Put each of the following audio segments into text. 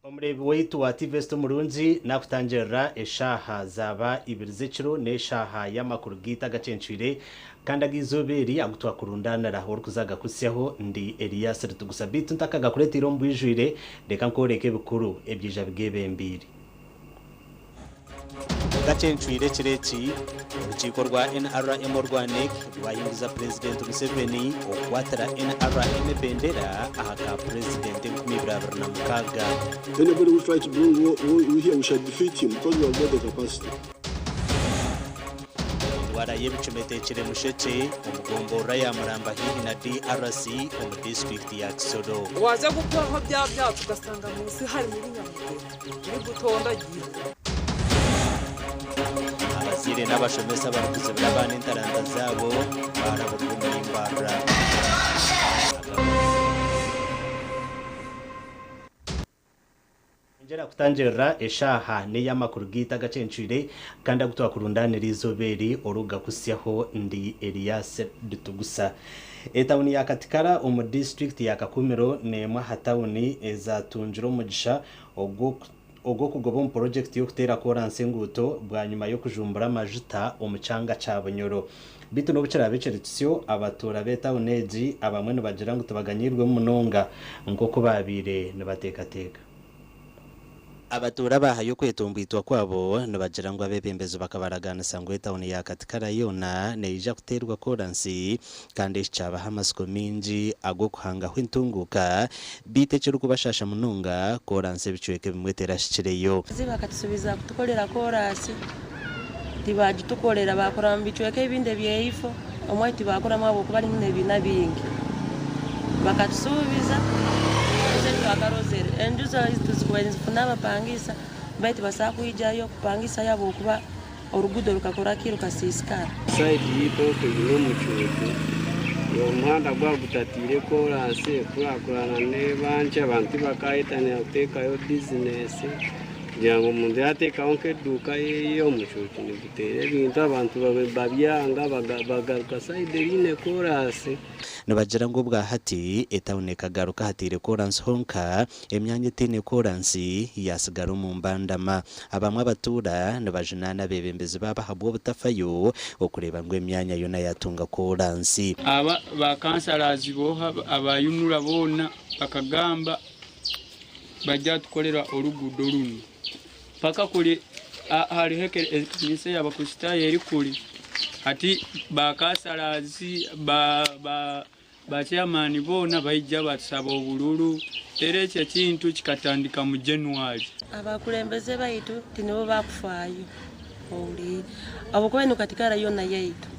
Omureebi waitu wa TV Esther Omurungi nakutangirira eshaaha zaaba ibiri z'ekiro n'eshaaha y'amakuru gaitu agacencwire kandi ag'eizooba eri agu twakurundaanira orikuza kugakuhitsyaho ndi Elias Ritugusa beitu ntakagakureteire omu bwijwire reka nkworeke ebikuru ebyaija bigeebembeire. Gacencwire ekiro eki, orukiiko rwa NRM orwa NEC rwahinguza Purezidenti Museveni okukwatira NRM ebendera aha ka Purezidenti 2026. Anybody who try to bring war here we shall defeat him because we have got the capacity. Endwara y'ebicuma eteekire mushekye omu gomborora ya Muramba haihi na DRC omu disiturikiti ya Kisoro. Waaza kukoraho bya byatsi ogasanga munsi harimu ebinyamugera. Birigutondagira. Abazaire n'abashomesa abarikuzibira abaana entaranta zaabo baaraburwa omuri Mbarara. Ngyera kutangirira eshaaha n'ey'amakuru gaitu agacencwire kandi agu twakurundaanira eizooba eri orikugakuhitsyaho ndi Elias Ritugusa. Etawuni ya Katikara omu disiturikiti ya Kakumiro n'emwe aha tawuni ezatungire omugisha ogw'okugoba omu purojekiti y'okuteera kooransi enguuto bwanyima y'okujumbura amajuta omu kyanga kya Bunyoro. Beitu n'obu kiraabe kiri kisyo, abatuura b'etawuni egi abamwe nibagira ngu tibaganyiirwemu munonga nk'oku baabaire nibateekateeka. Abatuura baahayo okwetomboitwa kwabo nibagira ngu abeebembezi bakabaragaanisa ngu etawuni ya Katikara yoona neija kuteerwa kooransi kandi eki kyabaha amatsiko maingi ag'okuhangaho entunguuka beitu ekirikubashaasha munonga kooransi ebicweka ebimwe terahikireyo. Bakatusuubiza kutukorera kooransi tibaagitukorera baakora omu bicweka ebindi ebyeifo omwe tibaakoramu ahabw'okuba harimu n'ebiina bingi. Bakatusuubiza beitu titwakarozire. Enju zaitu zikubaire nizifuna abapangisa beitu tibasobola kwijayo kupangisayo ahabw'okuba oruguudo rukakora ki? Rukasiisikara. Sayidi yaitu oku eine omucuucu, omuhanda gwaba gutataire koraansi ekurakurana n'ebankye abantu tibakaayetanira kuteekayo bizinesi. Kugira ngu omuntu yaateekaho nk'eduuka ye omucuucu niguteera ebintu abantu babyanga bagaruka sayidi eriine koraasi. Nibagira ngu obwa hati etawuni ekagaruka ahataire koransi honka, emyanya etaine koransi yasigara omu mbandama. Abamwe abatuura nibajunaana abeebembezi baabo ahabw'obutafayo okureeba ngu emyanya yoona yatunga koransi. Aba ba councillors boha aba UNRA boona bakagamba Baryatukorera oruguudo runu paka kuri hariho ekanisa ey'Abakristaayo eri kuri. Hati ba kansalazi, ba chairman boona baija batusaba obururu reero ekyo ekintu kikatandika mu January. Abakulembeze baitu tinibo bakufaayo ohuriire ahabw'okuba enu katikara yoona yaitu.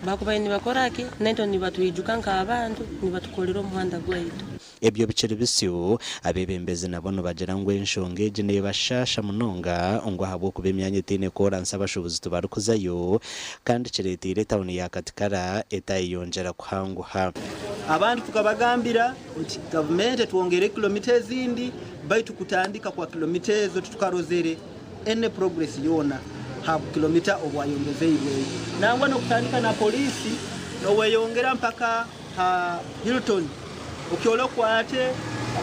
Bakubaire nibakora ki naitwe nibatwijuka nk'abantu nibatukorera omuhanda gwaitu. Ebyo bikiri bisyo, abeebembezi nabo nibagira ngu enshonga egi neebashaasha munonga ngu ahabw'okuba emyanya etaine kooransi abashuubuzi tibarikuzayo kandi kireeteire etawuni ya Katikara etayeyongyera kuhanguha. Abantu tukabagambira nti gavumenti etwongere kilomita ezindi baitu kutandika kwa kilomita ezo titukarozere any progress yoona ha bukilomita obwayongezeibweyo. Nangwa nokutandika na poliisi noweyongera mpaka ha Hilton okyole okwate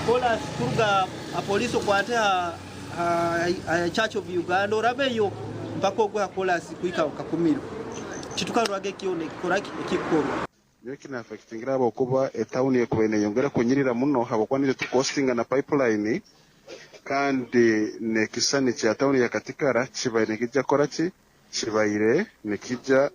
koraasi kuruga ha poliisi okwate ha ha Church of Uganda orabeyo mpaka ogwe ha koraasi kuhika Kakumiro. Titukaroraga ekyona ekikora ki ekikukorwa. Nyowe kinaffectingire ahabw'okuba etawuni ekubaire neyongera kunyirira muno ahabw'okuba nitwe tukuhostinga na pipeline kandi n'ekishushani kya tawuni ya Katikara kibaire nikija kukora ki? Kibaire nikija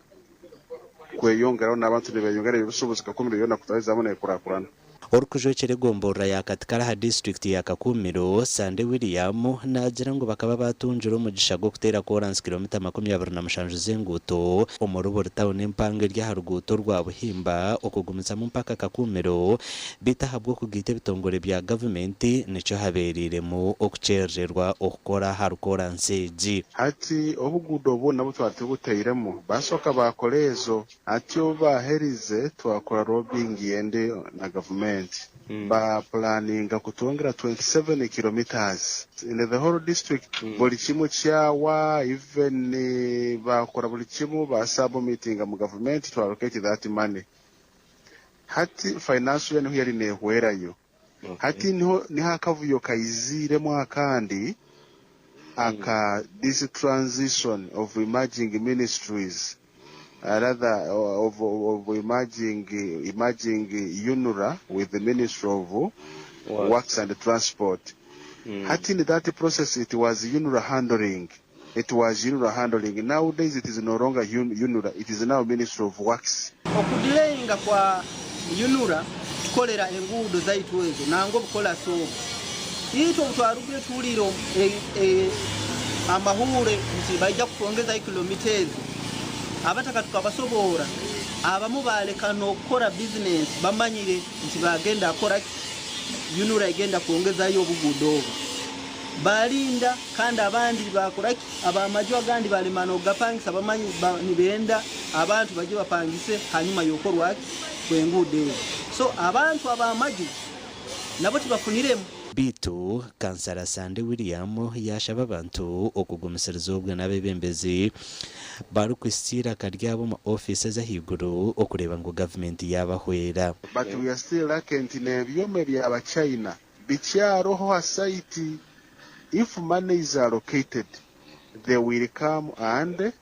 kweyongeraho n'abantu nibeyongera eby'obushuubuzi Kakumiro yoona kutwariza hamwe n'ekurakurana. Orikujwekyera egomborora ya Katikara aha disiturikiti ya Kakumiro, Sande William naagira ngu bakaba baatungire omugisha gw'okuteera kooransi kilomita 27 z'enguuto omuri buri tauni empango eri aha ruguuto orwa Buhimba okugumizamu mpaka Kakumiro Beitu ahabw'okugaita ebitongore bya gavumenti nikyo habeereiremu okukyerererwa okukora ahari kooransi egi. Hati obuguudo bwona obu twaba tubutairemu, baasooka baakora ezo. Hati obu baaherize, twakora lobbying endi na gavumenti. Ba pulaninga kutwongera 27 kilometres in the whole district. Buri kimwe kyawa even bakora buri kimwe ba submittinga mu gavumenti to allocate that money. Hati financial year niho yari nehwerayo. Hati niho niho akavuyo kaiziiremu akandi aka this transition of emerging ministries rather of, of emerging, emerging UNRA with the Ministry of Works, Works and Transport. Hati in that process it was UNRA handling. It was UNRA handling. Nowadays it is no longer UNRA, it is now Ministry of Works. Okudilayinga kwa UNRA kutukolera enguudo zaitu ezo nangwa obukolasi obu. Itwe obutwarugire tuhuliire amahuure nti baija kutwongezaho kilomita ezo, abataka tukabasoboora, abamu baaleka n'okukora bizinensi bamanyire nti bagenda kukora ki, UNRA egenda kwongezayo obuguudo obu. Balinda kandi abandi bakora ki, ab'amaju agandi balema n'okugapangisa bamanyi nibenda abantu baje bapangise hanyuma y'okorwa ki kw'enguudo ezo. So abantu ab'amaju nabo tibafuniremu. Beitu Kansara Sande William yaashaba abantu okugumisiriza obwo n'abeebembezi barikuhitsya eiraka ryabo omu ofiisi ez'ahaiguru okureeba ngu gavumenti yaabahwera. But we are still lucky nti n'ebyoma ebyaba China bikyaroho ha site, if money is allocated they will come and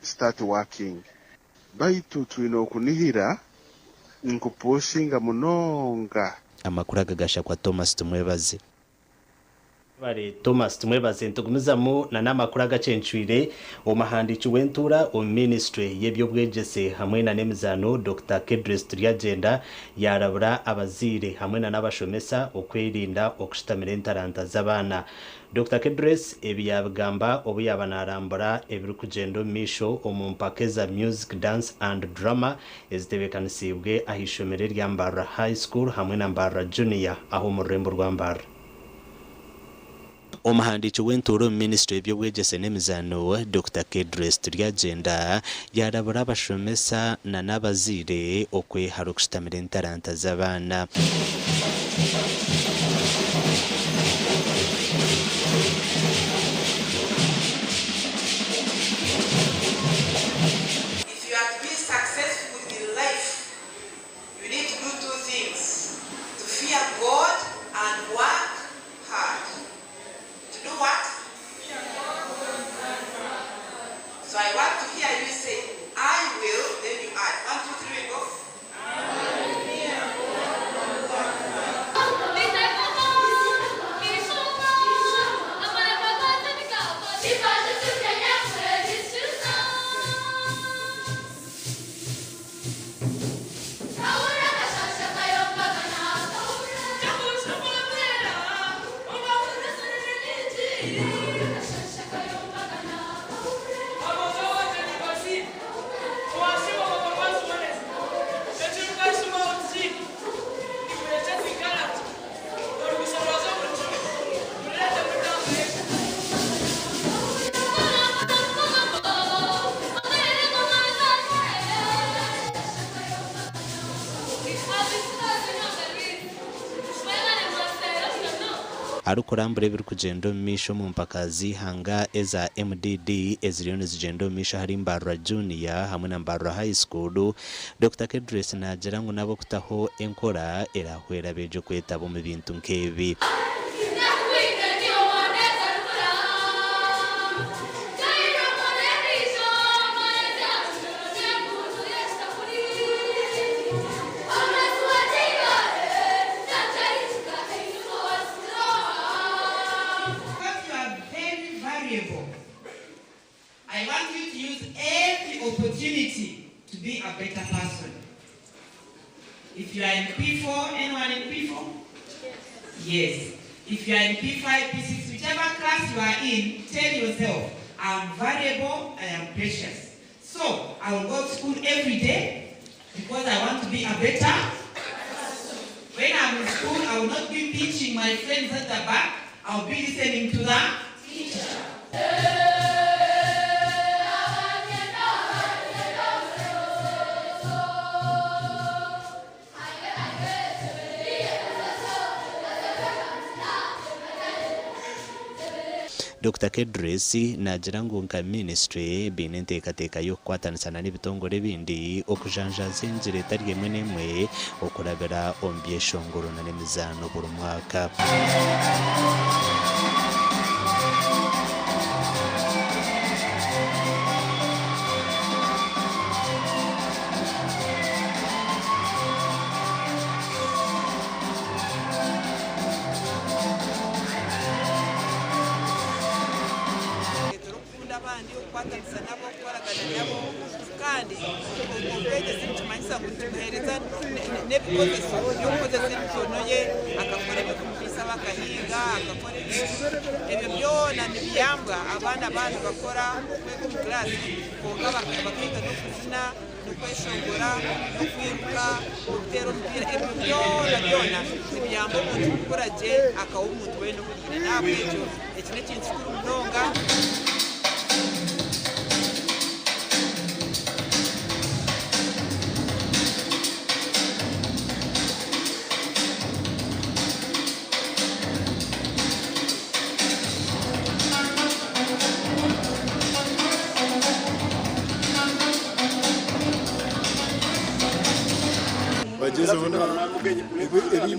start working. Baitu twine okunihira nkupushinga munonga. Amakuru aga gashakwa Thomas Tumwebaze. Webare Thomas Tumwebaze. Nitugumizamu na n'amakuru agacencwire. Omuhandiiki w'entuura omu minisitule y'eby'obwegyese hamwe na n'emizaano Dokita Kedrace Turyagyenda yaarabura abazaire hamwe na n'abashomesa okwerinda okushutamira entaranta z'abaana. Dokita Kedrace ebi yaabigamba obu yaaba naarambura ebirikugyenda omu maisho omu mpaka eza Music, Dance and Drama ezitebeekanisiibwe aha ishomero erya Mbarara High School hamwe na Mbarara Junior aha omu rurembo rwa Mbarara. Omuhandiiki w'entuura omu minisitule y'eby'obwegyese n'emizaano, Dokita Kedrace Turyagyenda yaarabura abashomesa na n'abazaire okwehara okushutamira entaranta z'abaana. If you are to be successful in life, you need to do two things, to fear God and work hard. To do what? So I want to hear you say, I will, then you add. 1, 2, 3, we go. Arikurambura ebirikugyenda omu maisho omu mpaka z'eihanga eza MDD eziriyo nizigyenda omu maisho ahari Mbarara Junior hamwe na Mbarara High School, Dokita Kedrace naagira ngu n'ab'okutaho enkora erahwera abeegi okwetaba omu bintu nk'ebi. Because you are very valuable, I want you to use every opportunity to be a better person. If you are in P4, anyone in P4? Yes. If you are in P5, P6, whichever class you are in, tell yourself, I am valuable, I am precious. So, I will go to school every day because I want to be a better. When I'm in school, I will not be teaching my friends at the back. I'll be listening to the teacher. Dokita Kedrace naagira ngu nka minisiture baine enteekateeka y'okukwatanisa na n'ebitongore ebindi okujanjaaza engira etari emwe n'emwe okurabira omu byeshongoro na n'emizaano buri mwaka. Orikukunda abandi, okukwatanisa nabo, okukoragana nabo, kandi okwegyesa nikimanyisa ngu nitumuheereza n'ebikozeso by'okukozesa emikono ye akakora ebirikumuhwisa akahinga, akakora ebintu. Ebyo byona nibiyamba abaana baaba nibakora okwega omu kiraasi kwonka bakeega n'okuzina. n'okweshongora, n'okwiruka, n'okuteera omupiira, ebyo byona byona nibiyamba omuntu kukura gye akaba omuntu weena ohuriire. N'ahabw'ekyo eki n'ekintu kikuru munonga. Bagyezeho na ebi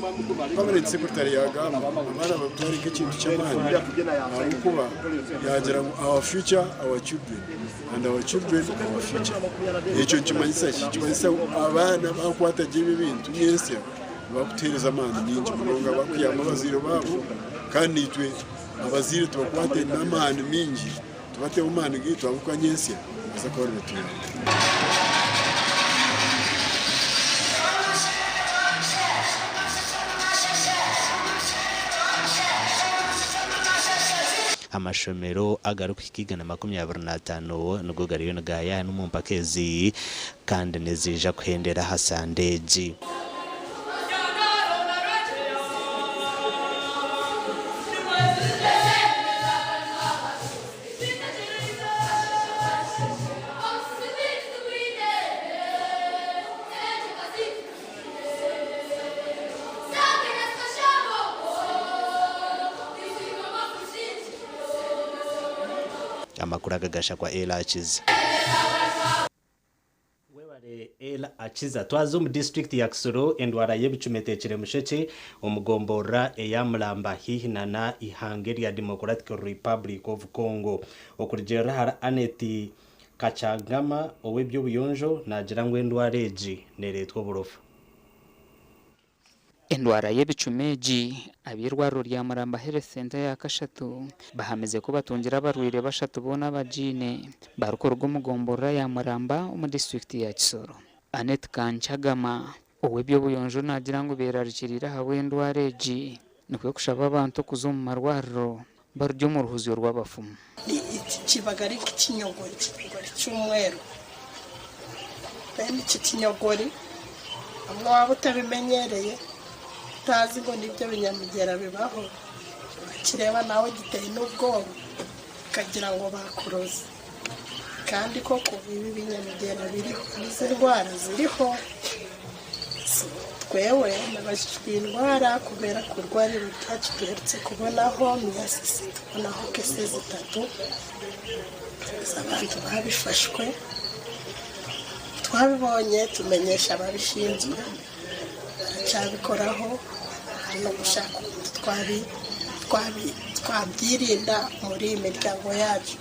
permanent secretary yagamba abaana babitware nk'ekintu ky'amaani ahabw'okuba yagira ngu our future our children and our children our future. Ekyo nikimanyisa ki? Nikimanyisa ngu abaana bakwata gye ebi ebintu nyentsya nibakutuheereza amaani maingi munonga bakuyamba abazaire baabo kandi naitwe abazaire tubakwate n'amaani maingi Tubateho amaani gaitu ahabw'okuba nyentsya nibaza kuba nibatuyamba. Amashomero agarikuhika 125 nigo gariyo nigayaana omu mpaka ezi kandi niziija kuhendera aha Sande egi. Amakuru aga gashakwa Ella Akiza. Webare Ella Akiza. Twaza omu disiturikiti ya Kisoro endwara y'ebicuma eteekire mushekye omu gomborora eya Mulamba haihi nana eihanga erya Democratic Republic of Congo. Okurugiirira ahari Annet Kakyagama ow'eby'obuyonjo naagira ngu endwara egi nereetwa oburofa. Endwara y'ebicuma egi, ab'eirwariro rya Muramba Health Centre eya kashatu bahamize ku batungire abarwaire bashatu boona abagiine barikuruga omu gomborora ya Muramba omu disiturikiti ya Kisoro. Annet Kankyagama, ow'eby'obuyonjo naagira ngu beerarikiriire ahabw'endwara egi nikwo kushaba abantu okuza omu marwariro barugye omu ruhuzyo rw'abafumu. Kibaga ari nk'ekinyogori, ekinyogori ky'omweru. Then eki kinyogori obumwe waaba otabimenyereye, otaazi ngu nibyo binyamigyera bibaho, wakireeba nawe ogiteine obwoba okagira ngu baakuroze. Kandi koko ebi binyamigyera biriho, ezi ndwara ziriho. Twewe nabajijwe endwara kubera ku rwariro ryacu tuherutse kubonaho miyasisi tubonaho cases itatu z'abantu babifashwe twabibonye tumenyesha ababishinzwe barakyabikoraho n'okushaka okuntu twabyirinda muri iyi miryango yacu.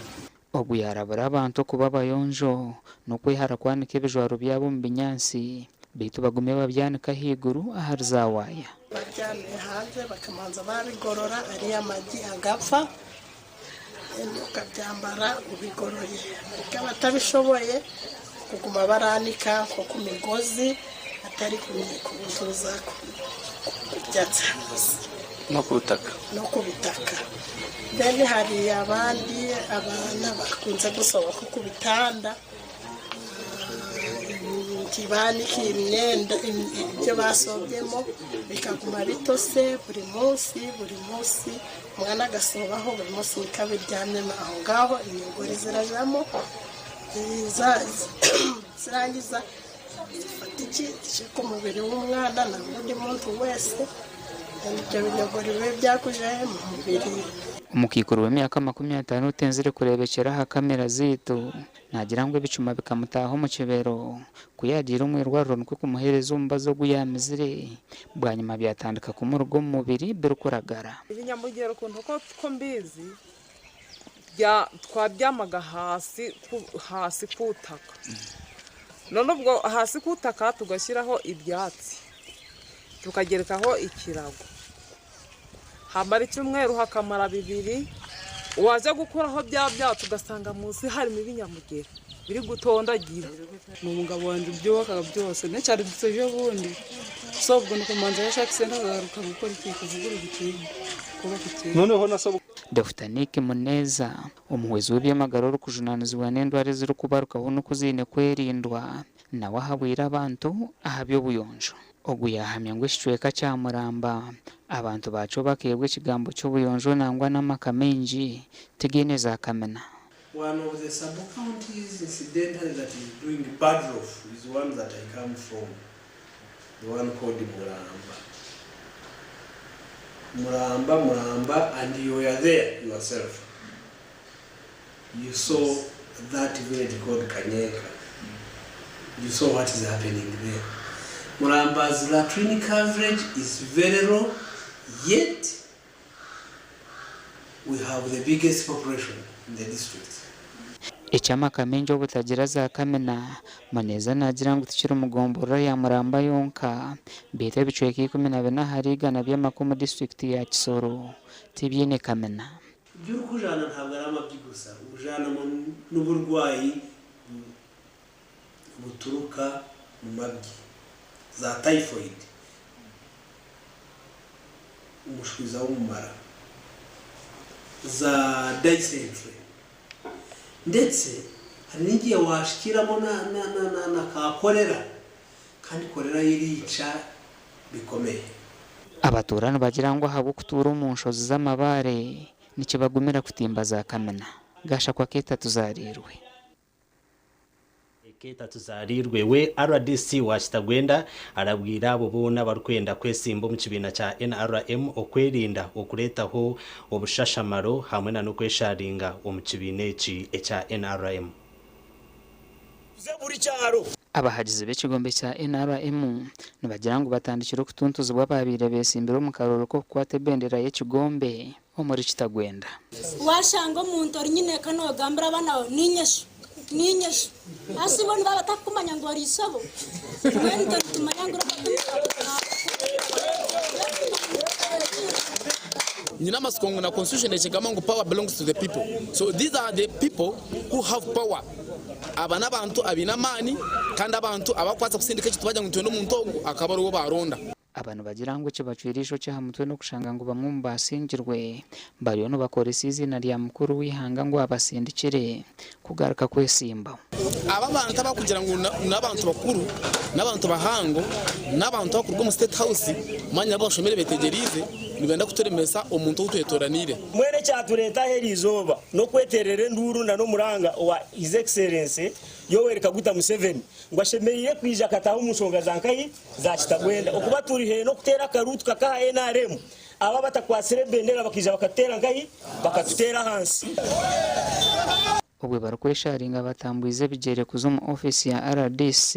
Ogu yaarabura abantu okuba abayonjo n'okwehara kwanika ebijwaro byabo omu binyaatsi beitu bagume babyanike ahaiguru ahari zaawaaya. Babyaniire hanze bakamanza babigorora ariya amagi agafa then okabyambara obigoroire ariko abatabishoboye kuguma baranika nk'oku migozi atari kubutuuza kubyatsi hansi. N'oku butaka. N'oku butaka. Then hari abandi abaana bakunze gusohoka oku bitanda ntibanika emyenda ebyo basobyemo bikaguma bitose buri munsi buri munsi omwana agasobaho buri munsi niko abiryamyemo aho ngaho enyogori zirajamo zirangiza zifata iki zishika omubiri w'omwana nangwa ondi muntu wese. Ibyo binyogori bibe byakujahe mu mubiri. Omukaikuru w'emyaka 50 otenzire kureebekyera aha kamera zaitu naagira ngu ebicuma bikamutaaha omu kibero ku yaagiire omu irwariro nikwo kumuheereza omubazi ogu yaamizire bwanyima byatandika kumuruga omu mubiri birikuragara. Ibinyamugero ukuntu ko mbizi twabyamaga hasi hasi kutaka, none ubwo hasi kutaka tugashyiraho ibyatsi tukagerekaho ikirago, hamara icyumweru hakamara bibiri, waza gukuraho bya byatsi ugasanga munsi harimo ibinyamugero biri gutondagira. Ni umugabo wanjye ubyubakaga byose nticyari ejo bundi so ubwo ni ukumanza yashaka isenta akagaruka gukora iki kuvugurura ikindi kubaka ikindi. Noneho nasaba Dr Nick Muneza omuhwezi w'eby'amagara orikujunanizibwa n'endwara ezirikubarukaho n'oku ziine kwerindwa nawe ahabwire abantu aha by'obuyonjo. Ogu yahamya ngu ekicweka kya Muramba abantu bakyo bakeebwa ekigambo ky'obuyonjo nangwa n'amaka maingi tigaine za kamina. One of the sub-counties incidentally that is doing bad off is one that I come from, the one called Muramba. Muramba, Muramba, and you were there yourself. You saw that village called Kanyeka. You saw what is happening there. Muramba's latrine coverage is very low, yet we have the biggest population in the district. Eky'amaka maingi obutagira za kamina, Muneza naagira ngu tikiri omu gomborora ya Muramba yonka beitu ebicweka 14 ahari 100 by'amaka omu disitulikiti ya Kisoro tibyine kamina. Ibyo uri kujana ntabwo ari amabyi gusa, ujana n'uburwayi buturuka mu mabyi za typhoid, umushwiza w'umumara, za dysentery, ndetse hari n'igihe washikiramo na ka korera, kandi korera irica bikomeye. Abatuura nibagira ngu ahabw'okutuura omu nshozi z'amabaare nikibagumira kutimba za kamina. Gashakwa Keita tuzarirwe. Keita tuzarirwe we RDC wa Kitagwenda arabwira abo boona barikwenda kwesimba omu kibiina kya NRM okwerinda okuretaho obushashamaro hamwe na n'okwesharinga omu kibiina eki ekya NRM. Abahagizi b'ekigombe kya NRM nibagira ngu batandikire okutuntuzibwa ababaire besimbire omu karoro k'okukwata ebendera y'ekigombe omuri Kitagwenda. Washanga omuntu ori nyine kanogambira abaana bawe ninyesho ninyesho asibo nibaba batakumanya ngu ori isobo mbwenu toritumanya ngu Nyina masiko na constitution ekigamba ngu power belongs to the people. So these are the people who have power. Aba n'abantu abaine amaani kandi abantu abakwatsa kusindika ekintu bagira ngu nitwenda omuntu ogu akaba ariwe baronda. Abantu bagira ngu ekibacwire eishokye aha mutwe n'okushanga ngu bamwe omu basingirwe bariyo nibakoresa eiziina rya mukuru w'eihanga ngu abasindikire kugaruka kwesimbaho. Aba bantu abakugira ngu n'abantu bakuru n'abantu bahango n'abantu abakuruga omu State House manya nabo bashomire betegyereize nibenda kuturemesa omuntu ou twetoranire. Mwene ekyatureeta aha eri izooba n'okweterera enduuru na n'omuranga owa His Excellency Yoweri Kaguta Museveni ngu ashemereire kwija akataaha omu nshonga za nkahi za Kitagwenda okuba turi haihi n'okuteera akaruutu tukakaha NRM abo abatakwatsire ebendera bakaija bakatuteera nkahi bakatuteera ahansi. Obwe barikwesharinga batambwize ebigyere kuza omu ofiisi ya RDC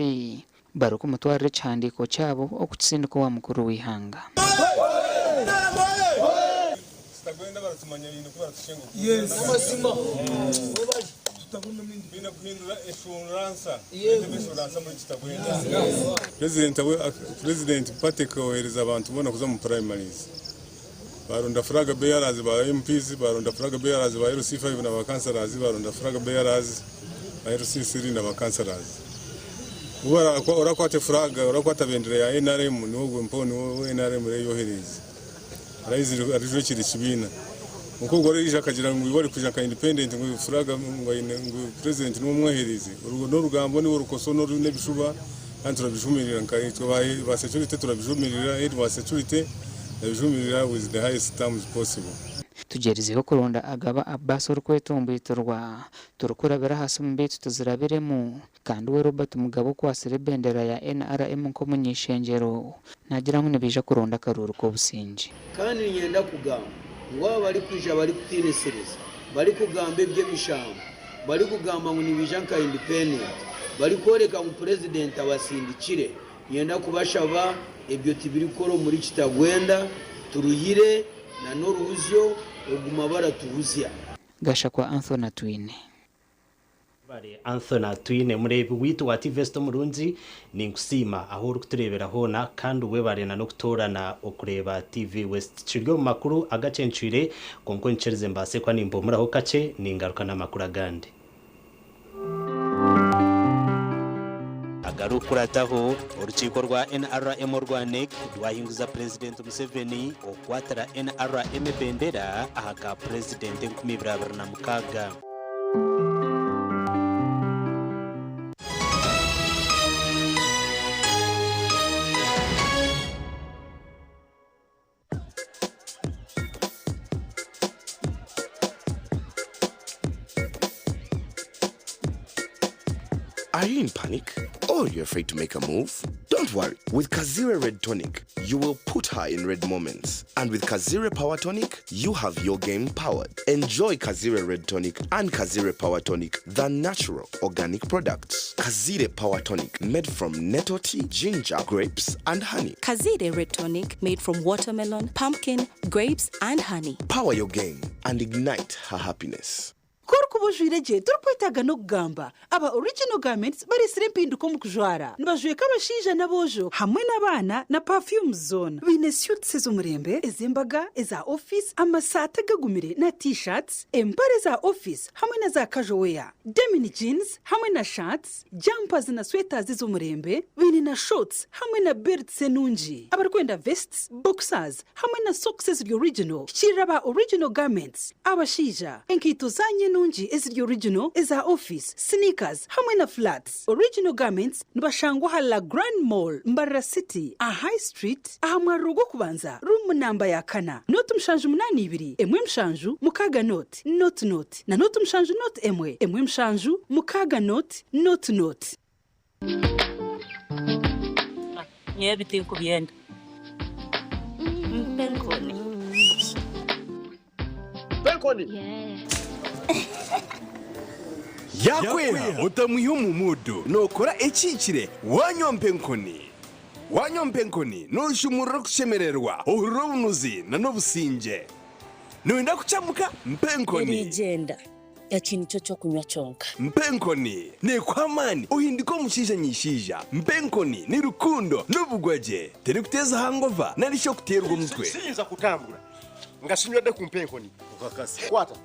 barikumutwarira ekihandiiko kyabo okukisindika owa mukuru w'eihanga. President party ekohereza abantu boona kuza omu primaries baronda flag bearers ba MPs, baronda flag bearers ba LC5 na ba councillors, baronda flag bearers ba LC3 na ba councillors. Orakwata flag, orakwata bendera ya NRM niwo gwe mpo niwo NRM reyohereza arijwekire kibiina. Nko gore akagira ngu bari kuja ka independent ngu flag ngu ngu president niwo mwohereze. Urwo n'orugambo niwo rukoso n'ebishuba kandi turabijumirira nka itwe ba security turabijumirira, head wa security nabijumirira with the highest terms possible. Tugyerizeho kuronda Agaba Abbas orikwetomboitirwa turikurabira aha simu beitu tizirabiremu kandi we Robert Mugabe okwatsire ebendera ya NRM nk'omuny'eishengyero naagira ngu nibaija kuronda akaruuru k'obusingye. Kandi niinyenda kugamba ngu abo abarikwija barikutiinisiriza, barikugamba eby'emishango, barikugamba ngu nibaija nka independent, barikworeka ngu Purezidenti abasindikire, niinyenda kubashaba ebyo tibirikukora omuri Kitagwenda, turuhire na n'oruhuzyo ruguma baratuhuzya. Gashakwa Anthony Atwine. Webare Anthony Atwine mureebi waitu wa TV West omurungi, ninkusiima ahu orikutureebera hoona kandi webare na n'okutoorana okureeba TV West. Kiri omu makuru agacencwire kwonka onyikirize mbaase kuba nimpumuraho kakye ningaruka n'amakuru agandi. Agarikukurataho, orukiiko rwa NRM orwa NEC rwahinguza Purezidenti Museveni okukwatira NRM ebendera aha ka Purezidenti 2026. Are you in panic or you're afraid to make a move? Don't worry. With Kazire Red Tonic, you will put her in red moments. And with Kazire Power Tonic, you have your game powered. Enjoy Kazire Red Tonic and Kazire Power Tonic, the natural organic products. Kazire Power Tonic, made from nettle tea, ginger, grapes, and honey. Kazire Red Tonic made from watermelon, pumpkin, grapes, and honey. Power your game and ignite her happiness. Ku orikuba ojwaire gye torikwetaaga n'okugamba. Aba Original Garments bareetsire empinduka omu kujwara. Nibajweka abashaija n'aboojo hamwe n'abaana na perfumes zoona. Baine suits ez'omurembe, ez'embaga, eza ofiisi, amasaati agagumire na T-shirts, empare za ofiisi hamwe na za casual wear, denim jeans hamwe na shirts, jumpers na sweaters ez'omurembe. Baine na shorts hamwe na belts enungi. Abarikwenda vests, boxers hamwe na socks eziri original, hikiirira aba Original Garments. Abashaija, enkaito zaanyu enungi eziri original, eza ofiisi, sneakers hamwe na flats. Original Garments nibashangwa aha La Grande Mall, Mbarara City, aha High Street, aha mwariro gw'okubanza, ruumu namba ya kana, nooti 782, 1 7 6 nooti, nooti nooti, na nooti 7 nooti 1, 1 7 6 nooti, nooti nooti. Nyowe ebi tinkubyenda. Mpa enkoni. Mpa enkoni. Yaakweha otamwiha omu muudu nookora ekihikire waanywa mpa enkoni. Waanywa mpa enkoni nooshumurura okushemererwa, ohurira obunuzi n'obusingye. Nooyenda kukyamuka? Mpa enkoni. Erigyenda. Eki nikyo ky'okunywa kyonka. Mpa enkoni neekuha amaani ohindike omushaija nyaishaija. Mpa enkoni ni rukundo n'obugwagye. Terikuteeza hangova nari shi okuteerwa omutwe. Siyinza kutambura nga sinywedde ku mpa enkoni. Kwata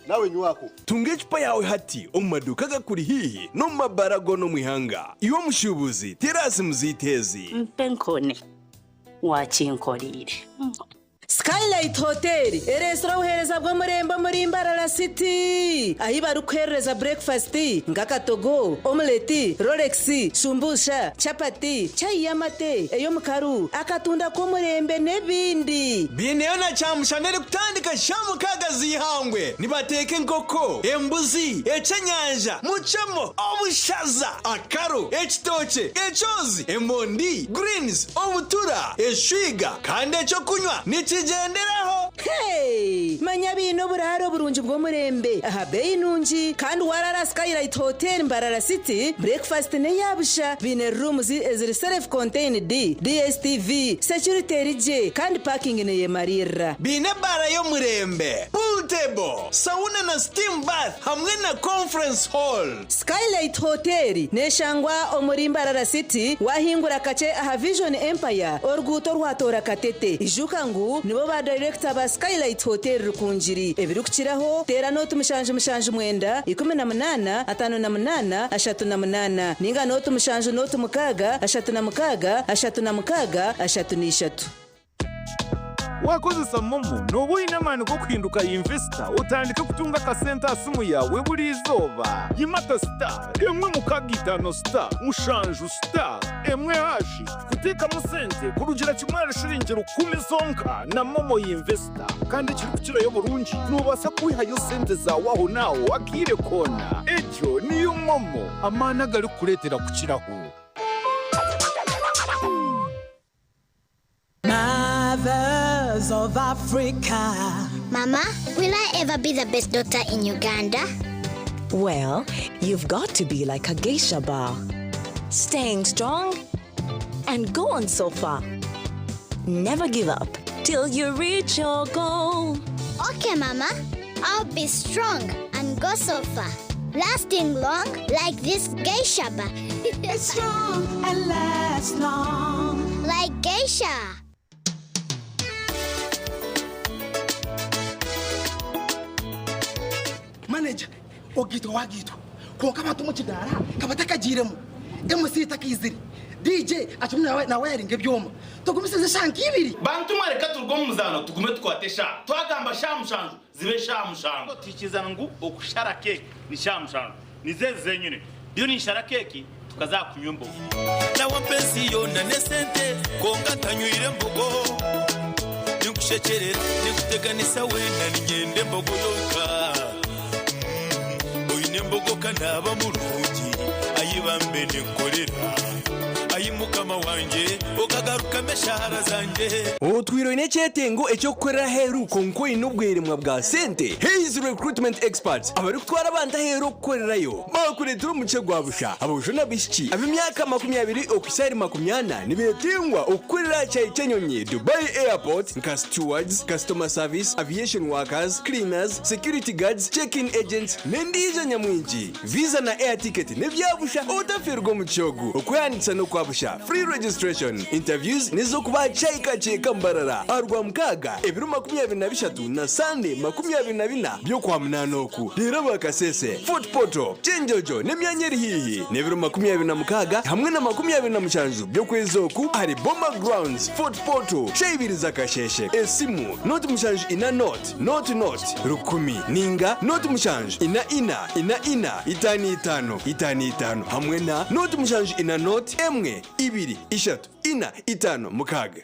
nawe nywako. Tunga ecupa yaawe hati omu maduuka agakuri haihi n'omu mabaara goona omu ihanga. Iwe omushuubuzi, teera aha simu zaitu ezi. Mpa enkoni waakinkoreire. Skylight Hotel ereetsire obuheereza bw'omurembe omuri Mbarara City ahi barikuheerereza burekifasiti nk'akatogo, omuleti, rolex, shumbusha, chapati, chai y'amate, ey'omukaru, akatunda k'omurembe n'ebindi. Baineyo na kyamushana erikutandika shaaha mukaaga z'eihangwe. Nibateeka enkoko, embuzi, eky'enyanja, mucemo, obushaza, akaro, ekitookye, ekyozi, emondi, greens, obutura, eshwiga kandi eky'okunywa nikigyenderaho. Hey! Manya baine oburaaro burungi bw'omurembe aha beeyi nungi kandi waaraara Skylight Hotel Mbarara City, breakfast n'eya busha. Baine rooms eziri self contained, DSTV, security eri gye kandi parking neyemariirira. Baine ebaara y'omurembe, pool table, sauna na steam bath hamwe na conference hall. Skylight Hotel neshangwa omuri Mbarara City wahingura kakye aha Vision Empire oruguuto orwatoora Katete. Ijuka ngu nibo ba dayirekita ba Skylight Hotel Rukungiri. Ebirikukiraho teera nooti 779 18 58 38 ninga nooti 7 nooti 6 36 36 33. Wakozesa MoMo nooba oine amaani g'okuhinduka investor otandike kutunga akasente aha simu yaawe buri izooba. Yimata star emwe mukaaga itaano star mushanju star emwe hashi kuteekamu sente kurugira kimwe ahari shiringi rukumi zonka na MoMo Yinvesita. Kandi ekirikukirayo oburungi noobaasa kwihayo sente zaawe ahonaaho akaire koona. Egyo niyo MoMo, amaani agarikukureetera kukiraho. Mothers of Africa. Mama, will I ever be the best daughter in Uganda? Well, you've got to be like a geisha bar. Staying strong and go on so far. Never give up till you reach your goal. Okay, Mama. I'll be strong and go so far. Lasting long like this geisha bar. It's strong and lasts long. Like geisha. Manager, ogitwa wagitwa konka abantu mu kidara kaba takagiiremu MC takaizire DJ akimwe nawe nawe yaringa ebyoma tugumisize shanka ibiri. Bantu mwareka turuge omu muzaano tugume tukwate eshaaha twagamba shaaha mushanju zibe eshaaha mushanju twikiriza ngu okushara keeki ni shaaha mushanju nizo ezi zenyine ndiyo ninshara keeki tukaza kunywa embogo. Nawe mpensi yoona n'esente kwonka ntanywire embogo ninkushekyerera ninkuteganisa weena niinyenda embogo yonka oine embogo ka naaba murungi ayi bambe ninkorera ayi mukama wangye okagarukamu eshaara zangye. Otwire oine ekyetengo eky'okukorera aheeru kwonka oine obweremwa bwa sente? Hays Recruitment Experts abarikutwara abantu aheeru okukorerayo baakureetera omukye gwa busha. Aboojo n'abaishiki ab'emyaka 20 okuhitsya ahari 40 nibeetengwa okukorera aha kyayi ky'enyonyi Dubai Airport nka stewards, customer service, aviation workers, cleaners, security guards, check-in agents n'endiijo nyamwingi. Visa na air ticket n'ebya busha otafeerwa omugisha ogu. Okwehandiikisa n'okwa busha, free registration. Interviews n'ez'okuba aha kyayi kakye Mbarara aha Rwamukaaga ebiro 23 na Sande 24 by'Okwamunaana oku. Reero aba Kasese, Fort Portal, Kyenjojo n'emyanya eri haihi n'ebiro 26 hamwe na 27 by'okwezi oku ahari Boma Grounds, Fort Portal, shaaha ibiri z'akasheeshe. Esimu, noti mushanju ina noti, noti noti, rukumi, ninga noti mushanju ina ina, ina ina, itaano itaano, itaano itaano hamwe na noti mushanju ina noti, emwe, ibiri, ishatu, ina, itaano, mukaaga.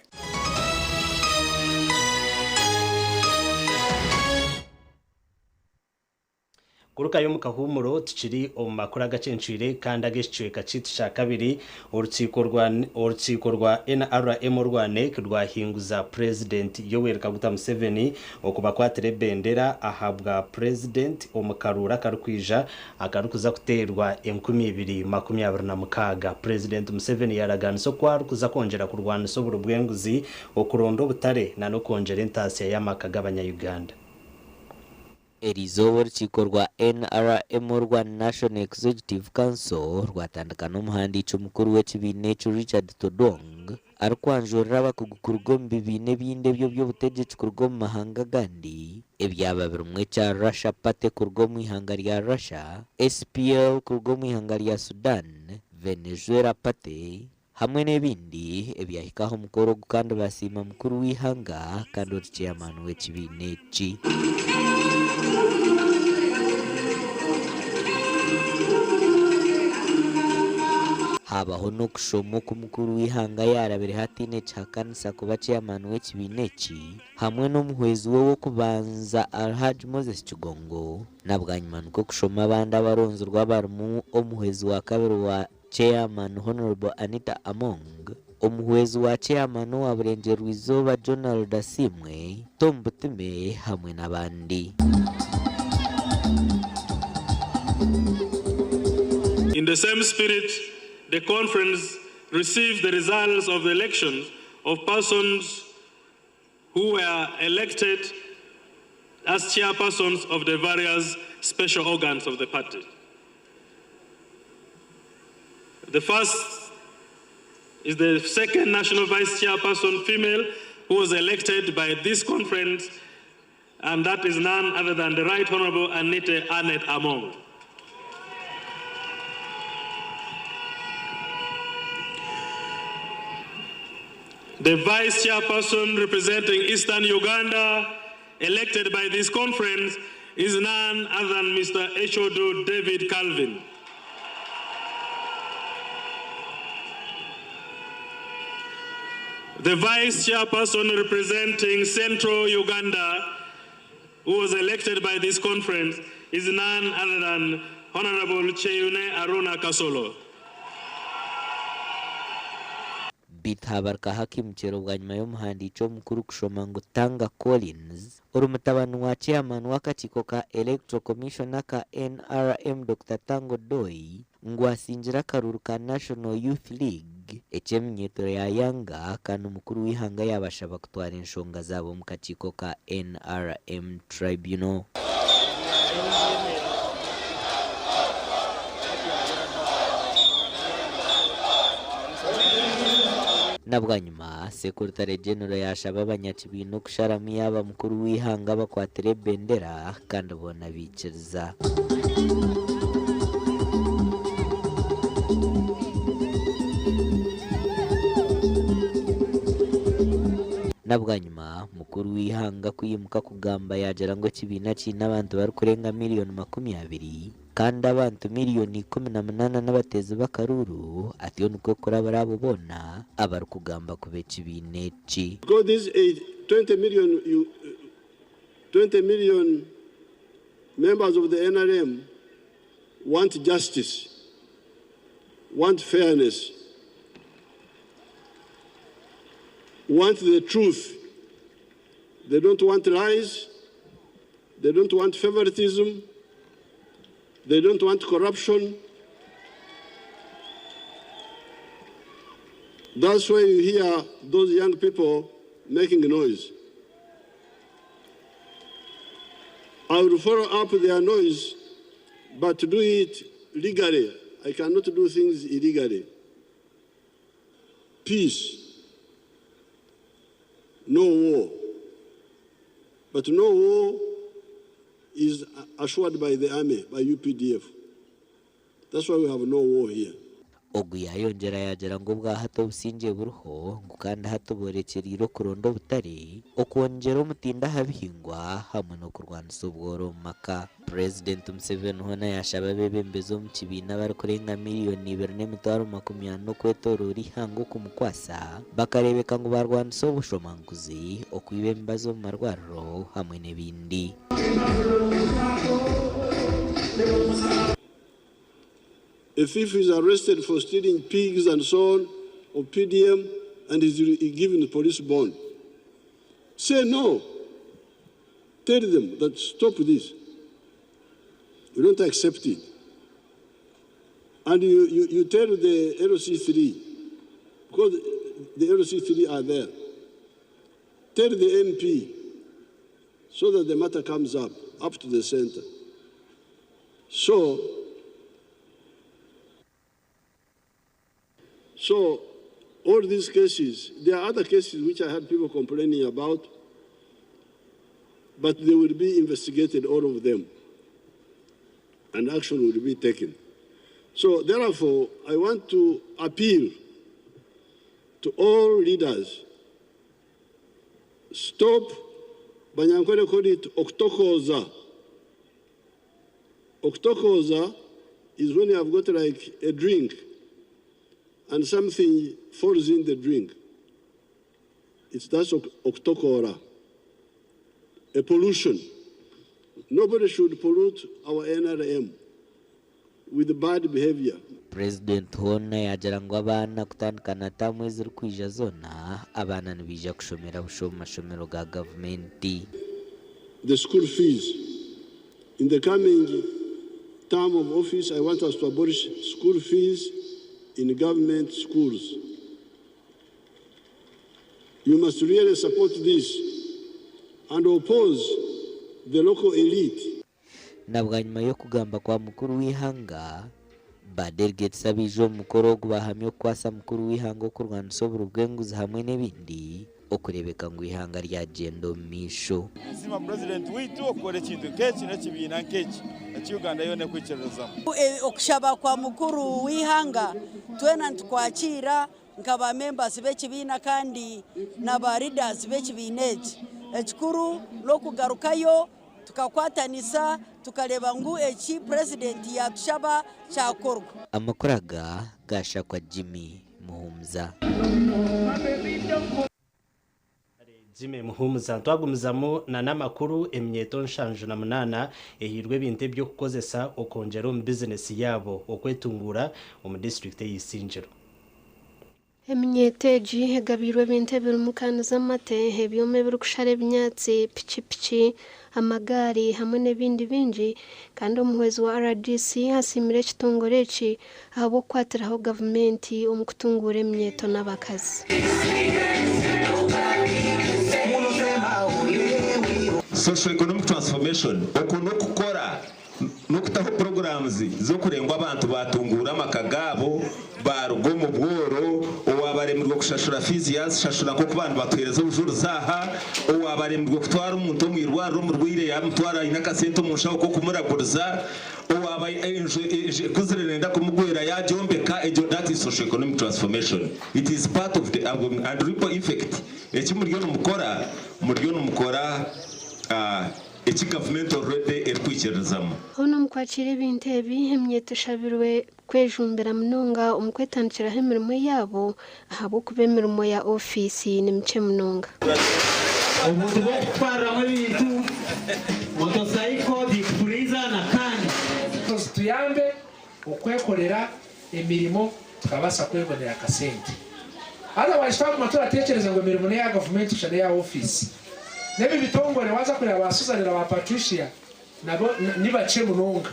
Kurukayo omu kahuumuro tukiri omu makuru agacencwire kandi ag'ekicweka kyaitu kya kabiri, orukiiko rwa orukiiko rwa NRM orwa NEC rwahinguza Purezidenti Yoweri Kaguta Museveni okubakwatira ebendera ahabwa Purezidenti omu karuuru akarikwija akarikuza kuteerwa 2026. Purezidenti Museveni yaaraganisa oku arikuza kwongyera kurwanisa oburi bw'enguzi, okuronda obutare n'okwongyera entaasya y'amaka g'abanya-Uganda. Eriizooba orukiiko rwa NRM orwa National Executive Council rwatandika n'omuhandiiki omukuru w'ekibiina ekyo Richard Todwong arikwanjurira abakugu kuruga omu bibiina ebindi eby'oby'obutegyeki kuruga omu mahanga agandi ebyaba birimu ekya Russia Party kuruga omu ihanga rya Russia, SPL kuruga omu ihanga rya Sudan, Venezuela Party hamwe n'ebindi ebyahika aha mukoro ogu kandi basiima mukuru w'eihanga kandi ori chairman w'ekibiina eki. Habaho n'okushoma oku mukuru w'eihanga yaarabireho ataine kihakanisa kuba chairman w'ekibiina eki hamwe n'omuhwezi we w'okubanza Alhaj Moses Kigongo na bwanyima nikwo kushoma abandi abaronzirwe abarimu omuhwezi wa kabiri wa Chairman Honourable Anita Among, omuhwezi wa Chairman owa Burengyerwa-izooba Jonald Asiimwe, Tom Butime hamwe n'abandi. In the same spirit, the conference received the results of the elections of persons who were elected as chairpersons of the various special organs of the party. The first is the second national vice chairperson female who was elected by this conference, and that is none other than the Right Honorable Anita Annet Among. The Vice Chairperson representing Eastern Uganda, elected by this conference, is none other than Mr. Echodu David Calvin. The Vice Chairperson representing Central Uganda, who was elected by this conference, is none other than Honorable Cheyune Aruna Kasolo. Beitu habarukaho akaimukyero bwanyima y'omuhandiiki omukuru kushoma ngu Tanga Collins ori mutabani wa chairman w'akakiiko ka Electoral Commission aka NRM Dokita Tanga Odoi ngu asingire akaruuru ka National Youth League eky'eminyeeto ya Yanga kandi mukuru w'eihanga yaabashaba kutwara enshonga zaabo omu kakiiko ka NRM Tribunal. Na bwanyima, Sekurutare Genero yaashaba abanyakibiina okusharamu yaaba mukuru w'eihanga abakwatire ebendera kandi boona baikiriza. Na bwanyima, mukuru w'eihanga ku yimuka kugamba yaagira ngu ekibiina kiine abantu barikurenga miriyoni 20 kandi abantu miriyoni 18 n'abateezi b'akaruuru atyo nikwo kurabura abo boona abarikugamba kuba ekibiina eki. Because these eight, 20 million, you, 20 million members of the NRM want justice, want fairness, want the truth. They don't want lies. They don't want favoritism. They don't want corruption. That's why you hear those young people making noise. I will follow up their noise, but to do it legally. I cannot do things illegally. Peace. No war. But no war is assured by the army, by UPDF. That's why we have no war here. Ogu yayongyera yaagira ngu obwahati obusingye buriho ngu kandi hati borekyereire okuronda obutare, okwongyera omutindo aha bihingwa hamwe n'okurwanisa obworo omu maka. Purezidenti Museveni hoona yaashaba abeebembezi omu kibiina abarikurenga miriyoni 2,400,000 okwetooroora eihanga okumukwasa bakareebeka ngu barwanisa obushomankuzi, okwiba emibazi omu marwariro hamwe n'ebindi. A thief is arrested for stealing pigs and so on of PDM and is given police bond. Say no. Tell them that stop this. We don't accept it. And you tell the LC3, because the LC3 are there. Tell the MP so that the matter comes up to the center. So all these cases, there are other cases which I had people complaining about, but they will be investigated, all of them, and action will be taken. So therefore, I want to appeal to all leaders, stop, Banyankole call it oktokoza. Oktokoza is when you have got like a drink and something falls in the drink. It's that's oktokora, a pollution. Nobody should pollute our NRM with bad behavior. President hoona yaagira ngu abaana kutandika na taamu ezirikwija zoona abaana nibaija kushomera busha omu mashomero ga gavumenti. The school fees. In the coming term of office, I want us to abolish school fees in government schools. You must really support this and oppose the local elite. Na bwanyima y'okugamba kwa mukuru w'ihanga, ba delegates abaija omu mukoro ogu bahamya okukwasa mukuru w'ihanga okurwanisa oburo bw'enguzi hamwe n'ebindi okureebeka ngu ihanga ryagyenda omu maisho. Nsiima purezidenti waitu okukora ekintu nk'eki n'ekibiina nk'eki eki Uganda yoona ekwikiririzamu. Okushaba kwa mukuru w'ihanga twena nitukwakira Nka ba members b'ekibiina kandi na ba leaders b'ekibiina eki, ekikuru n'okugarukayo tukakwatanisa tukareeba ngu eki Purezidenti yaatushaba kyakorwa. Amakuru aga gashakwa Jimmy Muhumuza. Jimmy Muhumuza. Twagumizamu na n'amakuru, eminyeeto 78 ehairwe ebintu eby'okukozesa okwongyera omu bizinesi yaabo okwetunguura omu disiturikiti ey'Isingiro. Eminyeeto egi egabiirwe ebintu ebirimu kaani z'amate, ebyoma ebirikushara ebinyaatsi, pikipiki, amagaari hamwe n'ebindi bingi kandi omuhwezi wa RDC asiimire ekitongore eki ahabw'okukwatiraho gavumenti omu kutunguura eminyeeto n'abakazi. Socio-economic transformation, Oku n'okukora n'okutaho programs z'okurenga abantu batunguura amaka gaabo, baaruga omu bworo, owaaba aremirwe kushashura fiizi yaazishashura nk'oku ba nibatuheereza obujurizi aha, owaaba aremirwe kutwara omuntu omu irwariro omurwaire yaamutwara aine akasente omu nshaho k'okumuraguriza, owaaba enju ekuzire neenda kumugwera yaagyombeka, egyo that is socio-economic transformation. It is part of the and ripple effect. Eki muriyo nimukora, muriyo nimukora eki gavumenti already erikwikiririzamu. Hoona omu kwakiira ebintu ebi, eminyeeto eshabirwe kwejumbira munonga omu kwetandikiraho emirimo eyaabo ahabw'okuba emirimo ya ofiisi ni mikye munonga. Obuntu bw'okutwariramu ebintu, motosaiko, deep freezer na kaani. Zituyambe okwekorera emirimo tukabaasa kwebonera akasente. Otherwise twaguma turatekyereza ngu emirimo n'eya gavumenti kusha n'eya ofiisi. N'ebi bitongore waaza kureeba ba Susan na ba Patricia nabo ni bakye munonga.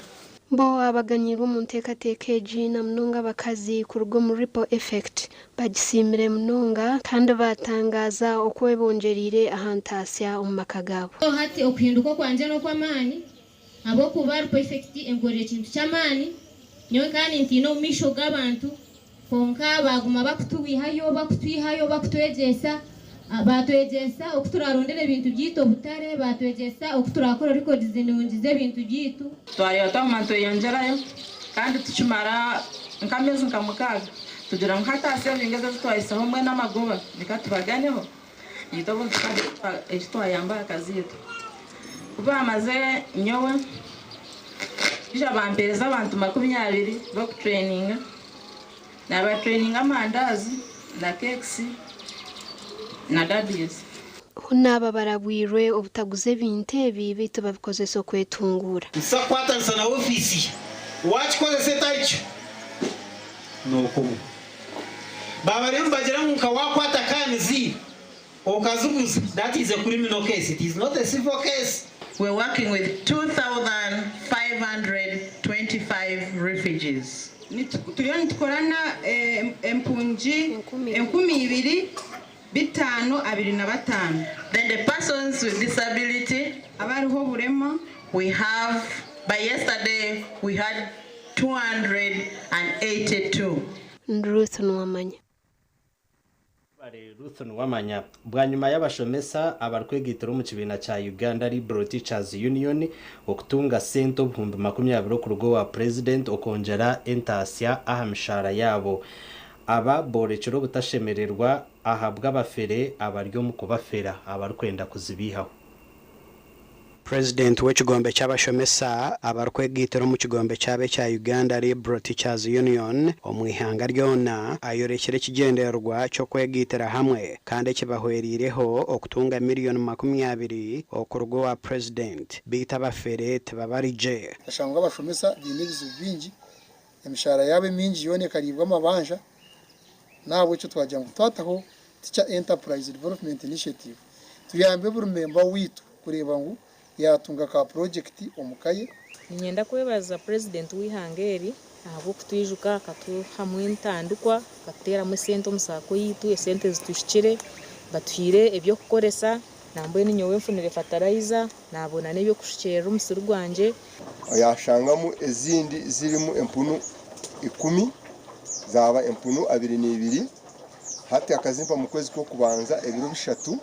Bo abaganyiirwe omu nteekateeka egi na munonga abakazi kuruga omu Ripple Effect bagisiimire munonga kandi baatangaaza oku ebongyereire aha ntaasya omu maka gaabo. Hati okuhinduka okwangye n'okw'amaani ahabw'okuba Ripple Effect enkorire ekintu ky'amaani. Nyowe nkaba nintiina omu maisho g'abantu kwonka baaguma bakutwihayo bakutwihayo bakutwegyesa. Baatwegyesa oku turaarondere ebintu byaitu obutare, baatwegyesa oku turaakore records nungi z'ebintu byaitu. Twareeba twaguma nitweyongyerayo kandi tukimara nk'ameezi nka 6 tugira ngu hati aha savings ezi twahisaho mbwenu amagoba reka tubaganeho itwe obundi tukagira eki twayamba aha ka zaitu. Ku baamazire nyowe baija bampeereza abantu 20 b'okutureyininga, naabatureyininga amandaazi na cakes na daddies. Hoona aba barabwirwe obutaguza ebintu ebi beitu babikozesa okwetunguura. Nituza kukwatanisa na ofiisi ye. Waakikozesa etarikyo, nookomwa. Baaba bariyo nibagira ngu nka waakwata kaani okaziguza, that is a criminal case, it is not a civil case. We're working with 2,525 refugees. Turiyo nitukorana empungi 2525. Then the persons with disability, abariho oburema, we have, by yesterday, we had 282. Ruth Nuwamanya. Ruth Nuwamanya. Bwanyima y'abashomesa abarikwegaitira omu kibiina kya Uganda Liberal Teachers Union okutunga sente 20,000 okuruga owa Purezidenti okwongyera entaasya aha mishaara yaabo, aba boorekire obutashemererwa ahabw'abafere abari omu kubafera abarikwenda kuzibiihaho. Purezidenti w'ekigombe ky'abashomesa abarikwegaitira omu kigombe kyabo ekya Uganda Liberal Teachers Union omu ihanga ryona ayorekire ekigyendererwa ky'okwegaitira hamwe kandi ekibahwereireho okutunga miriyoni 20 okuruga owa Purezidenti beitu abafere tibabarigye. Ashanga abashomesa baine ebizibu bingi, emishahara yaabo emingi yoona ekariibwa amabanja. N'ahabw'ekyo twagira ngu twataho Teacher Enterprise Development Initiative tuyambe buri memba waitu kureeba ngu yaatunga ka purojekiti omu ka ye. Niinyenda kwebaza Purezidenti w'eihanga eri ahabw'okutwijuka akatuhamu entandikwa akatuteeramu esente omu SACCO yaitu, esente zituhikire, batuhaire eby'okukoresa. Nambwenu nyowe nfunire fatarayiza, naabona n'eby'okushukyerera omusiri gwangye. Yashangamu ezindi zirimu empunu 10, zaba empunu 22. Hati akazimpa mu kwezi kw'okubanza ebiro 3,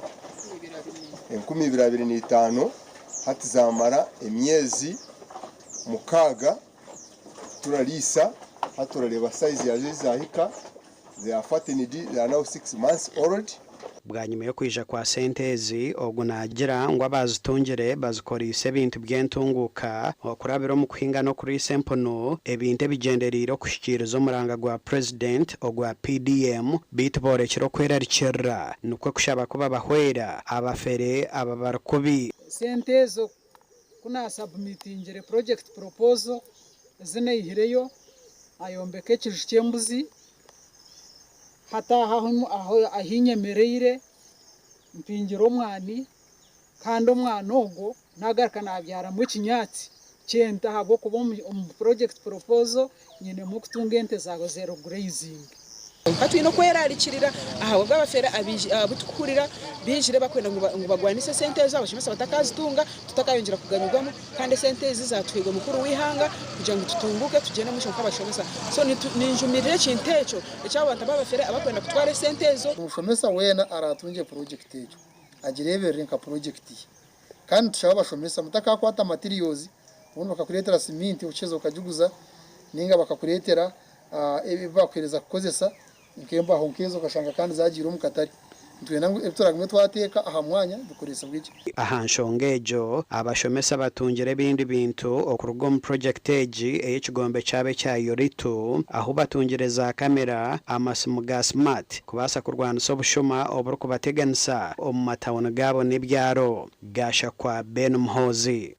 2025. Hati zamara emyezi 6 turariisa. Hati turareba sayizi yazo ezahika. They are fattened, they are now 6 months old. Bwanyima y'okwija kwa sente ezi, ogu naagira ngu abaazitungire bazikoreise ebintu by'entunguuka okurabira omu kuhinga n'okuriisa empunu, ebintu ebigyendereire okuhikiiriza omuranga gwa Purezidenti ogwa PDM beitu boorekire okwerarikirira nikwo kushaba ku babahwera abafere aba bari kubi. Sente ezo ku naasabumitingire project proposal ezi naihireyo, ayombeka ekiju ky'embuzi hati aha ahu nyemereire mpingire omwani kandi omwani ogwo nagaruka nabyaramu ekinyaatsi ky'ente ahabw'okuba omu project proposal nyinemu okutunga ente za zero grazing. Kwonka twine okwerarikirira ahabw'abafere abu tukuhurira baijire barikwenda ngu bagwanise esente ezo abashomesa batakazitunga tutakayongyera kuganyirwamu kandi esente ezi zatuhairwe mukuru w'eihanga kugira ngu tutunguuke tugyende omu maisho nk'abashomesa. So ninjumirira ekintu ekyo eky'abantu ab'abafere abarikwenda kutwara esente ezo. Omushomesa weena araatungye purojekiti egyo agireeberere nka purojekiti ye. Kandi nitushaba abashomesa mutakakwata materials obundi bakakureetera siminti okiheza okagiguza ninga bakakureetera ebi bakuheereza kukozesa nk'embaho nk'ezo okashanga kandi zagiire omu katare. Nitwenda ngu ebi turagume twateeka aha mwanya bikoresibwe gye. Aha nshonga egyo, abashomesa batungire ebindi bintu okuruga omu purojekiti egi ey'ekigombe kyabo ekya Yoritu ahu batungire za kamera, amasimu ga smart kubaasa kurwanisa obushuma oburikubateganisa omu matawuni gaabo n'ebyaro. Gashakwa Ben Muhoozi.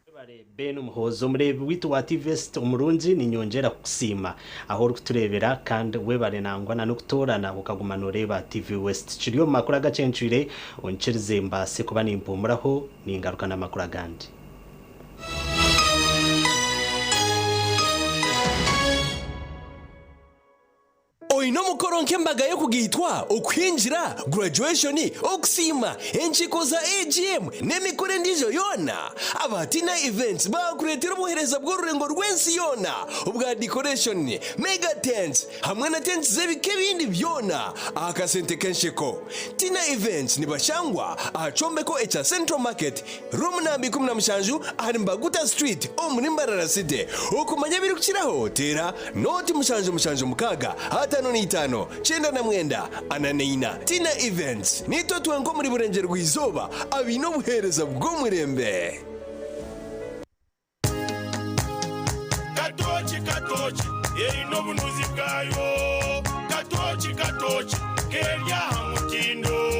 Webare Ben Muhoozi omureebi waitu wa TVEST omurungi ninyongyera kukusiima ahu orikutureebera kandi webare nangwa na n'okutoorana okaguma noreeba TV West. Kiri omu makuru agacencwire onyikirize mbaase kuba nimpumuraho ningaruka n'amakuru agandi. Oine omukoro nk'embaga y'okugaitwa, okuhingira, graduation, okusiima, enkiiko za AGM n'emikoro endiijo yoona? Aba Tina Events baakureetera obuheereza bw'orurengo rw'ensi yoona obwa decoration, mega tents hamwe na tents z'ebika ebindi byona aha kasente k'ensheko. Tina Events nibashangwa aha kyombeko ekya Central Market, Room namba 17 ahari Mbaguta Street omuri Mbarara City. Okumanya ebirikukiraho teera nooti 776 55 99 44. Tina Events, Niitwe twenka omuri Burengyerwa Izooba abaine obuheereza bw'omurembe. Katooki katooki eine obunuzi bwayo Katooki katooki keri aha mutindo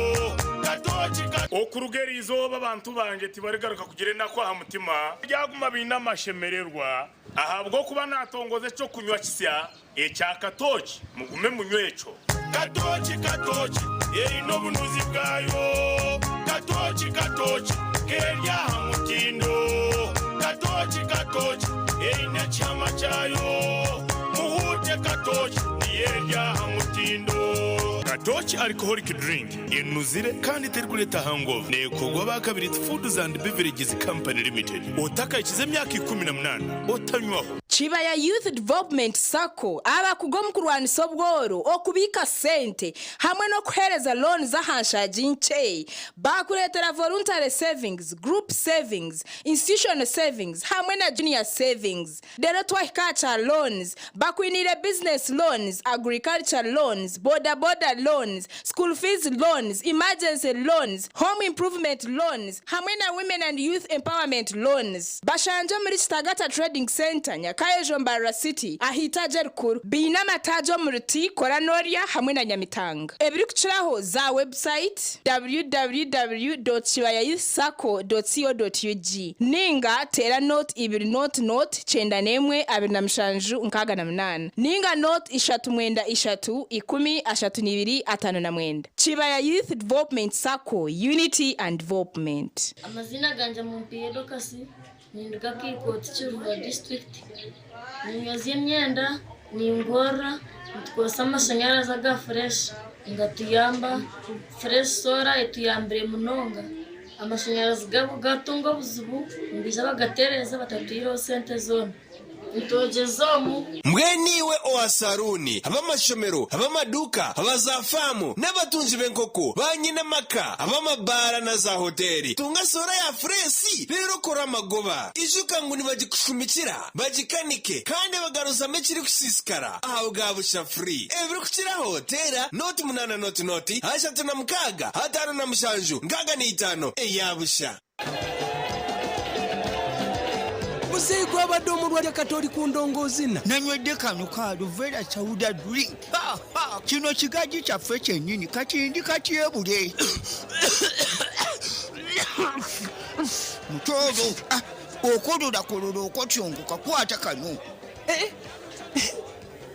Katooki ka. Okuruga eri izooba abantu bangye tibarigaruka kugira enaku aha mutima, baryaguma baine amashemererwa, ahabw'okuba naatongoza eky'okunywa kisya ekya katooki, mugume munywe ekyo. Katooki katooki eine obunuzi bwayo Katooki katooki keri aha mutindo Katooki katooki eine ekihama kyayo Muhuute katooki niyo eri aha mutindo. Katooki Alcoholic Drink enuzire kandi terikureeta hangover neekorwa aba Kabiriiti Foods and Beverages Company Limited. Otakahikize emyaka 18 otanywaho. Kibaya Youth Development Sacco abakugu omu kurwanisa obworo, okubiika sente hamwe n'okuheereza loans aha nshaagi nkye. Baakureetera Voluntary Savings, Group Savings, Institutional Savings hamwe na Junior Savings. Reero twahika aha kya loans, bakwiniire Business Loans, Agriculture Loans, Boda Boda Loans, School Fees Loans, Emergency Loans, Home Improvement Loans hamwe na Women and Youth Empowerment Loans. Bashangye omuri Kitagata Trading Centre, Nyakayejo Mbarara City, aha itaagi erikuru. Baine amataagi omuri Ti, Kora Norya hamwe na Nyamitanga. Ebirikukiraho za website www.kibayayouthsacco.co.ug ninga teera nooti ibiri nooti nooti kyenda n'emwe 27 68 ninga nooti ishatu mwenda ishatu ikumi ashatu n'ibiri ataano na mwenda. Kibaya Youth Development Sacco, Unity and Development. Amaziina gangye Mumpiire Dorcas, ninduga Kiikoti Kiruhura disiturikiti. Ninyozya emyenda, ningorora, nitukozesa amashanyarazi aga fureshi nigatuyamba. Fureshi soora etuyambire munonga. Amashanyarazi gatunga obuzibu nibaija bagatereeza batatwihireho sente zoona. Nitwogyeza omu. Mbwenu iwe owa saruuni, ab'amashomero, ab'amaduuka, aba zaafaamu, n'abatungi b'enkoko, baanyine amaka, ab'amabaara na zaahoteeri, tunga soora ya fureesi reero okore amagoba. Ijuka ngu nibagikushumikira, bagikanike, kandi bagaruzamu ekirikusiisikara aha bwa busha free. Ebirikukiraho teera nooti munaana nooti nooti 36 57 65 eya busha. Muzeeyi gwabadde omulwadde kati oli ku ndongoozina. Nanywedde kano ka Aluvera Sauda drink. Ha, ha, kino kigaji kyaffe kyennyini kati ndi katyebule. Mutooro, ah, okololakololo okotyongoka kwata kano. Eh, eh,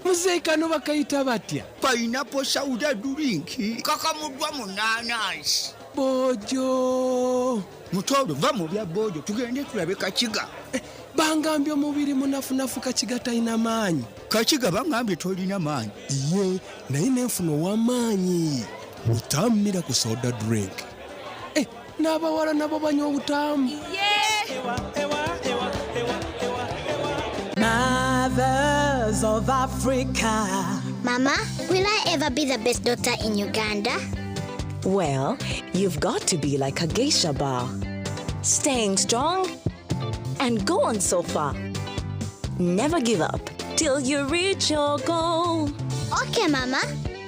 muzeeyi kano bakayita batya? Pineapple Sauda drink kakamuddwa mu naanansi. Bojo. Mutooro va mu bya bojo tugende tulabe Kakiga. Eh, bangambye omubiri munafunafu Kakiga talina maanyi. Kakiga bangambye tolina maanyi. Iye naye nenfuna ow'amaanyi. Butamu miracle soda drink. Eh, n'abawala nabo banywa obutamu. Mothers of Africa. Mama, will I ever be the best daughter in Uganda? Well, you've got to be like a geisha bar. Staying strong and go on so far. Never give up till you reach your goal. Okay, Mama.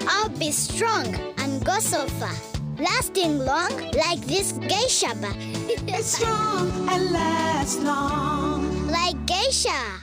I'll be strong and go so far. Lasting long like this geisha bar. It's strong and lasts long. Like geisha.